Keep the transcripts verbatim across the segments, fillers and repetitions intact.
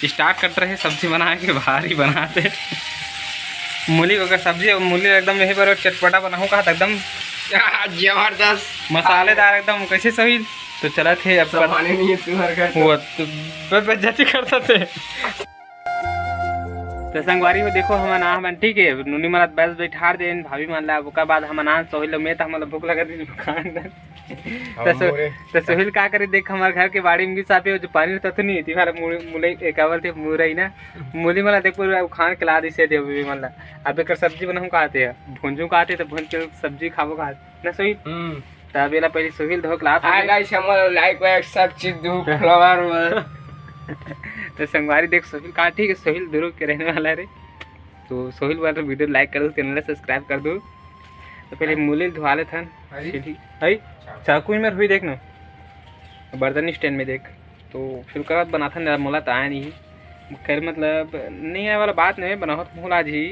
Start करत रहे सब्जी बनाए के, भारी बनाते। मूली के सब्जी, अब मूली एकदम यही बार चटपटा बनाहूँ कहा था, एकदम जबरदस्त। मसालेदार एकदम। कैसे सोहिल? तो चलत हे अब। संभाले नहीं है तू हर घर। वो तो बे-, बेइज्जती करता थे। तो संगवारी हो, देखो, हमन आ, हमन ठीक है, नूनी मन बस बैठार देन भाभी मन ला, ओकर बाद हमन आन सोहिल, मैं तो हमन ला भूख लगत रहिस, खान देन। त सो-, त सोहिल का करे, देख, हमारे घर के बाड़ी में गिस आपे, जो पानी रहता तो नहीं, तिहार मुले, मुले, ए, का बोलते, मुरई ना, मूली मन ला देख, पूरा उखान के ला दिसे दे, अभी मन ला। अब एकर सब्जी बनाऊँ कहते हैं, भूंजू कहते, तो भूंज के सब्जी खाबो कहते ना सोहिल। हम्म। त अब एला पहले सोहिल धो के लात हाय होगे। गाइस, हमर लाइक वाइक सब चीज दू फ्लावर में। तो संगवारी देख, सोहिल का ठीक है, सोहिल दुर्ग के रहने वाला रे। तो सोहिल वाला वीडियो लाइक कर दो, चैनल सब्सक्राइब कर दो। तो पहले मूली धोआ लेथन। अरे। सीढ़ी, अई, चाकू। चाकू में हुई देख ना, बर्तन स्टैंड में देख। तो फिर ओकर बाद बनाथन यार, मोला तो आया नहीं। खैर, मतलब, नहीं आए वाला बात नहीं, बनावत मोला आज ही,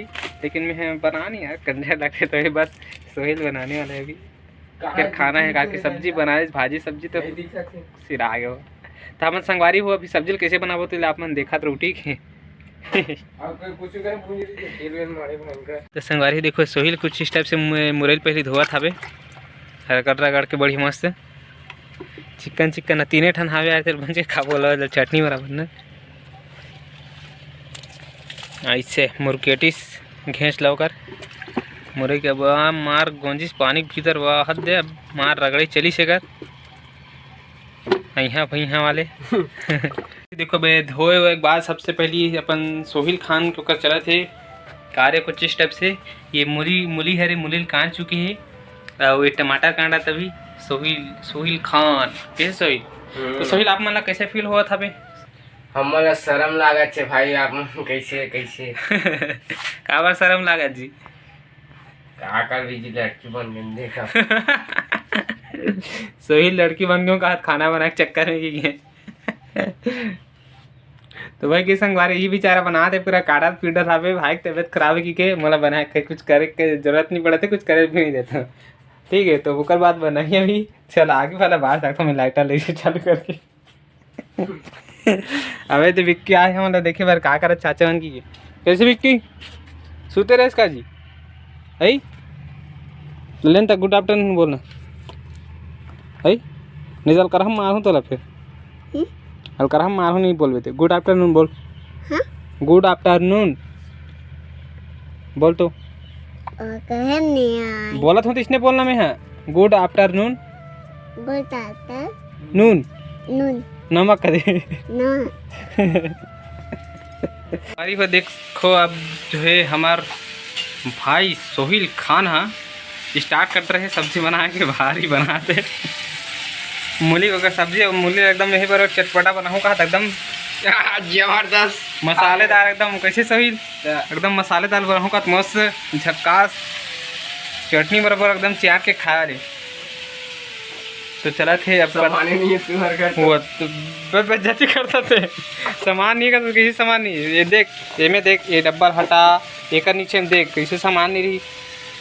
लेकिन मैं बना नहीं यार, कंजर लगते तो ये बस सोहिल बनाने वाला है अभी। फिर खाना है, काकी सब्जी बनाए, भाजी सब्जी तो नहीं दिखत हे। सिरा गयो। तो हमन संगवारी हो, अभी सब्जी ल कैसे बनाबो, तो आप मन देखत रहो, ठीक है। अब कोई कुछ करे, पूछ रही है, तेल वेल मारे भयंकर। तो संगवारी देखो, सोहिल कुछ इस टाइप से मु-, मुरैल पहले धोवत हवे, रगड़ रगड़ के बड़ी मस्त चिक्कन चिक्कन, तीने ठन हावे यार, तेल भंज के खाबो ला, चटनी बराबर ना। ऐसे मुरकेटिस घेंच ला ओकर, मुरई के बा मार गोंजिस पानी के भीतर बहत दे, अब मार रगड़े चलिस एकर। अइहा भइहा वाले। देखो बे, धोए हुए के बाद सबसे पहली अपन सोहिल खान के ओकर चलत हे कार्य कुछ इस टाइप से। ये मूली, मूली हरे, मूली ल काट चुके हे। अउ ये टमाटर कांदा तभी सोहिल, सोहिल खान। कैसे सोहिल? हम्म। तो सोहिल, आप मन ला कैसे फील होवत हवे? हमन ला शरम लागत हे भाई, आप मन कैसे, कैसे? काबर शरम लागत जी? का कर भी जी, लड़की बन गई, देखा। सोहिल लड़की बन गयो, कहा खाना बनाए के चक्कर में कि गए। तो भाई के संगवारी, ये बेचारा बनात हे, पूरा काटत पीटत हावे, भाई के तबीयत खराब है कि के, मोला बनाए के कुछ करे के जरूरत नहीं पड़त हे, कुछ करे भी नहीं देता। ठीक है, तो ओकर बाद बनाई अभी। चल, आगे वाला बात रखता मैं, लाइटर ले के चालू करके। अबे तो विक्की आए हे, मतलब, देखे बर का करत चाचा मन की। कैसे विक्की? सुते रहे इसका जी? है? लेन तक गुड आफ्टरनून बोलना। है? नहीं तो अलकरहम मारहूँ तोला फिर। हम्म? अलकरहम मारहूँ, नहीं बोलबे ते। गुड आफ्टरनून बोल। हाँ? गुड आफ्टरनून बोल तो। अ, कहे नहीं आए। बोलत हूँ तो इसने बोलना मैं, हाँ। गुड आफ्टरनून। गुड आफ्टरनून। नून। नमक करे। नमक। अरे वो देखो, अब जो है हमार भाई सोहिल खान हा स्टार्ट करत रहे सब्जी बनाए के, भारी बनाते। मूली के सब्जी, अब मूली एकदम यही बार चटपटा बनाहूँ कहा था, एकदम जबरदस्त। मसालेदार एकदम। कैसे सोहिल? एकदम मसालेदार बनाहूँ कहा, मस्त झक्कास चटनी बराबर एकदम चियार के खाया रे। तो चलत हे अब। सामान ही नहीं है तू हर घर। वो तो बे-, बेइज्जती करता थे। सामान नहीं है, तो किसी सामान नहीं है। ये देख, ये में देख, ये डब्बा हटा, एकर नीचे में देख, कैसे सामान नहीं रही।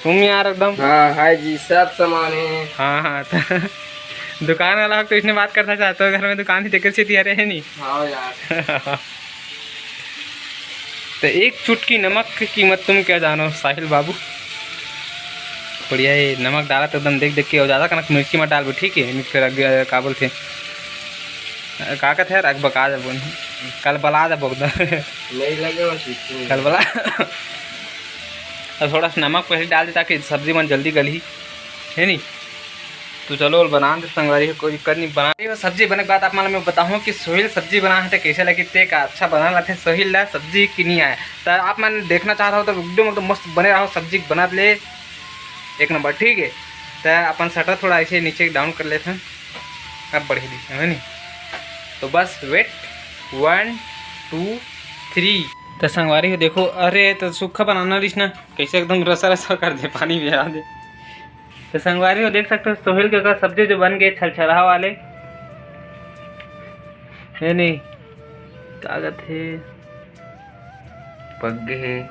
तुम यार एकदम। हाँ, हाय जी, सब सामान है। हाँ, हाँ, तो दुकान वाला तो इसने बात करना चाहता हो, घर में दुकान ही देखे से तैयार है नहीं। हाँ यार। तो एक चुटकी नमक की कीमत तुम क्या जानो साहिल बाबू। बढ़िया है, नमक डाला तो एकदम देख देख के, और ज़्यादा कनक मिर्ची मत डालबो, ठीक है? नहीं फिर आगे का बोलते हैं, का कहते हैं यार, अगबका जाबो, कल बला जाबो एकदम। नहीं लगे वो चुटकी। कल बला। अब थोड़ा सा नमक पहले डाल दे ताकि सब्जी मन जल्दी गली, है नहीं? तो चलो, बना दे संगवारी, कोई दिक्कत नहीं। बना ये सब्जी बने के बाद आप मन मैं बताहूँ कि सोहिल सब्जी बना है तो कैसे लगी, ते का अच्छा बना लथे सोहिल ला सब्जी कि नहीं आए। तो आप मन देखना चाह रहे हो तो वीडियो में एकदम मस्त बने रहो, सब्जी बना ले एक नंबर, ठीक है। तो अपन शटर थोड़ा ऐसे नीचे डाउन कर लेते हैं, अब बढ़िया दिखता है नहीं। तो बस वेट, वन, टू, थ्री। तो संगवारी हो देखो, अरे तो सूखा बनाना रिस ना, कैसे एकदम रसा रसा कर दे, पानी भी आ दे। तो संगवारी हो देख सकते हो सोहिल के का सब्जी जो बन गए छलछला वाले, है नहीं, कागत है, पक गए हैं।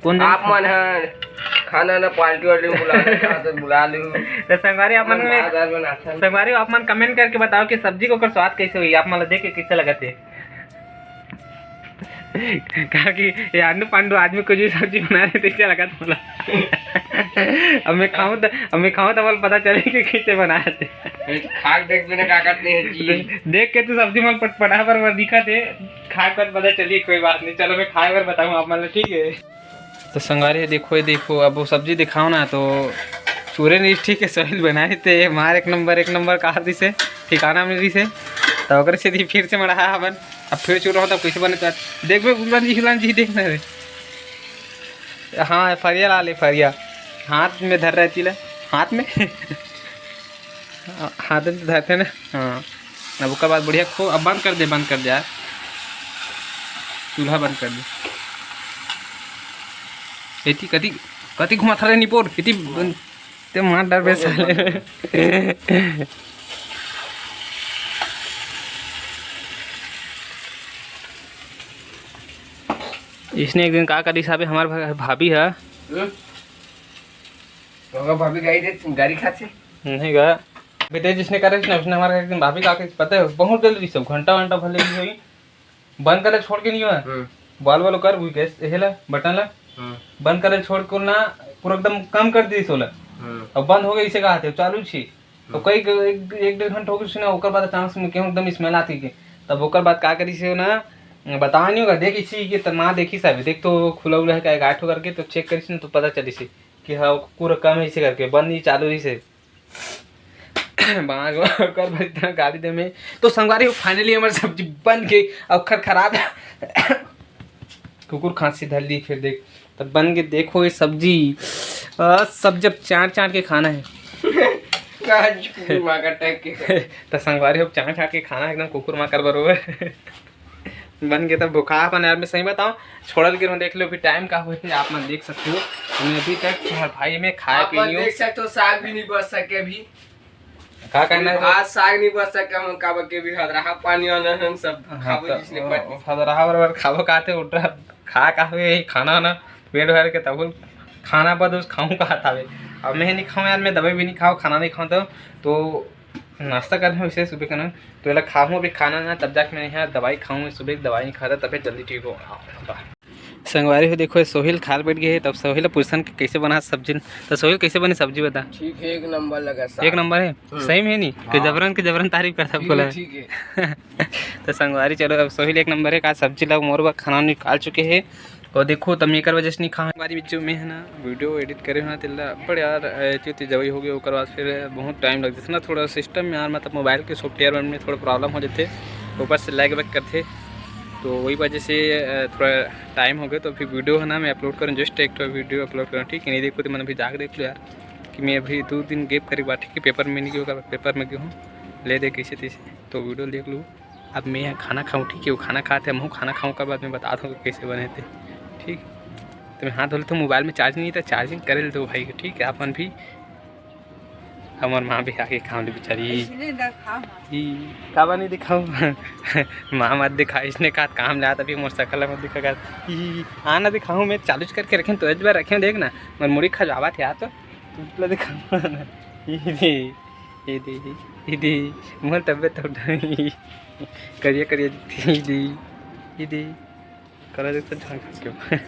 कौन आप मन ह खाना ना पार्टी वार्टी में बुलाना चाहते तो बुला लूँ। तो संगवारी आप मन में, संगवारी आप मन कमेंट करके बताओ कि सब्जी के ओकर स्वाद कैसे हुई, आप मन ला देख के कैसे लगत है। कहा कि ये आंडू पांडू आदमी कुछ भी सब्जी बना रहे, तो अच्छा लगत मोला। अब मैं खाऊं तो, अब मैं खाऊं तो मोला पता चले कि कैसे बनाए थे। खा के देख, मैंने का करते हैं जी। देख के तो सब्जी मोला पटपटा पर दिखा थे, खा कर पता चली, कोई बात नहीं। चलो, मैं खाए बर बताऊं आप मन ला, ठीक है? तो संगवारी, देखो, ये देखो, अब वो सब्जी दिखाओ ना, तो चूरे नहीं, ठीक है, सोहिल बनाए थे, मार एक नंबर, एक नंबर कहा दिसे, ठिकाना मिल रही से, तो ओकरे से फिर से मढ़ा अपन। अब फिर चूरा हो, तब कैसे बने? तो देखबे, उलन जी, उलन जी, देखना रे। हाँ, फरिया ला ले, फरिया। हाथ में धर रहे तिला, हाथ में। हाथ में तो धरते ना। हाँ, अब ओकर बाद बढ़िया खो, अब बंद कर दे, बंद कर दे यार, चूल्हा बंद कर दे। एती कति, कति घुमा था रे निपोर, एती बन-, ते मार डरबे साले। इसने एक दिन का करिस अबे, हमार भा-, भाभी ह। हम्म? ओकर भाभी गाड़ी दे, गाड़ी खाथे। नहीं गा। बेटे जिसने करे ना, उसने हमारे एक दिन भाभी का के पता है, बहुत जल्दी सब घंटा वंटा भले भी होई, बंद करे छोड़ के नहीं हुआ। हम्म। बॉल वालो कर हुई गैस, ये ला, बटन ला। हम्म। बंद करे छोड़ के ना, पूरा एकदम कम कर दी सोला। हम्म। अब बंद हो गई, इसे कहा थे, चालू छी। तो हम्म। कई एक, एक डेढ़ घंटा हो गई उसने, ओकर बाद अचानक से मैं कहूँ एकदम स्मेल आती के। तब ओकर बाद का करी से ना, बता नहीं होगा, देख इसी के त माँ देखी सब, देख तो खुला उला है क्या गाठ करके, तो चेक करी से ना, तो पता चली से कि हाँ, पूरा कम है इसे करके, बंद नहीं चालू ही से। बाँस ओकर बर इतना गाली दे में। तो संगवारी हो, finally हमर सब्जी बन के अउ खरखरात कुकुर खांसी धर ली। फिर देख, तब बन के देखो ये सब्जी। आ, सब्जी अब चाट चाट के खाना है। आज कुकुर माँ का टाइप के। तो संगवारी हो, चाट चाट के खाना एकदम कुकुर माँ कर बरोबर। बन के तब भुखा अपन यार, मैं सही बताऊं, छोड़ल के रहूं, देख लो अभी टाइम का हुए, आप मन देख सकते हो, हमें अभी तक हमारे भाई में खाए आप पी मन लियो। देख सकते हो, साग भी नहीं बच सके अभी। का कहना अभी है? भात साग नहीं बच सके, हम काबर के भी हदरहा पानी वाला हम सब हाँ, खाबो तो जिसने ओ, पार्टी। हदरहा बराबर खाबो काते उठा खा काफी खाना ना पेट भर के तब खाना पर दोस्त खाऊं कहा था। अब मैं नहीं खाऊं यार, मैं दवाई भी नहीं खाऊं, खाना नहीं खाऊं तो, तो नाश्ता करना है, वैसे सुबह करना है, तो एला खाहूँ अभी खाना ना, तब जाके मैं यहाँ दवाई खाहूँ। सुबह दवाई नहीं खाता, तबे जल्दी ठीक हो। संगवारी हो, देखो, ये सोहिल खाल बैठ गए है, तब सोहिल पूछन के कैसे बना सब्जी। तो सोहिल, कैसे बनी सब्जी, बता। ठीक है, एक नंबर लगा साग। एक नंबर है। हम्म। सही में है नी? कि हाँ। जबरन के जबरन तारीफ करता ठीक बोला है, है। ठीक है। तो संगवारी, चलो, अब सोहिल एक नंबर है का सब्जी ला मोर बर खाना निकाल चुके हैं। और देखो, तब एकर वजह से नहीं खाऊं। हमारी जो मैं है ना, वीडियो एडिट करे हो ना, तेला बड़ यार, अ, एती ओती जगह हो गया, ओकर बाद फिर बहुत टाइम लग जाता ना, थोड़ा सिस्टम में यार, मतलब मोबाइल के सॉफ्टवेयर में थोड़ा प्रॉब्लम हो जाते, ऊपर से लैग वैग करते, तो वही वजह से, अ, थोड़ा टाइम हो गया। तो फिर वीडियो है ना, मैं अपलोड करूँ, जस्ट एक ठो वीडियो अपलोड करूँ, ठीक है? नहीं देखो तो मैंने अभी जाके देख लो यार, कि मैं अभी दो दिन गैप करे बात, ठीक है? पेपर में नहीं गया, पेपर में गया हूँ, ले दे कैसे तैसे, तो वीडियो देख लूँ। अब मैं यहाँ खाना खाऊँ, ठीक है? वो खाना खाते, हम खाना खाऊँ, ओकर बाद मैं बता दूँ कैसे बने थे, ठीक? तो मैं हाथ धो लेता हूँ, मोबाइल में चार्ज नहीं था, चार्जिंग करे लेते हो भाई, ठीक है? अपन भी, हमार माँ भी आके काम ले बेचारी। इसने दिखा, हाँ। ई, काबर नहीं दिखाऊँ? माँ मत दिखा, इसने कहा काम ले आता, अभी मोर शकल मत दिखा कर। ई, आना दिखाऊँ, मैं चालू करके रखें, तो एक बार रखें, देख ना, मोर मुड़ी खजवावत है, आ तो, तू दिखाऊँ ना। ई दे, ई दे, ई दे, मोर तबियत तो डरी। करिया, करिया, ई दे, ई दे। करा देता झांक क्यों?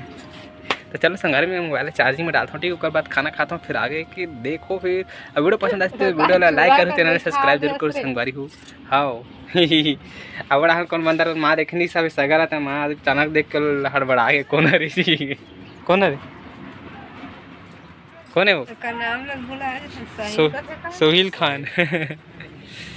तो चलो संगवारी, मैं मोबाइल चार्जिंग में डालता हूँ, ठीक है? ओकर बाद खाना खाता हूँ, फिर आगे की देखो। फिर अब वीडियो पसंद आए तो वीडियो ला लाइक करो, चैनल सब्सक्राइब जरूर करो संगवारी हो। हाँ। अब रहा कौन बंदर माँ देखनी सब सगरा था, माँ अचानक देख के हड़बड़ा के कौन है रे? कौन है रे? कौन है वो? ओकर नाम लग भुला है, सो-, सोहिल खान।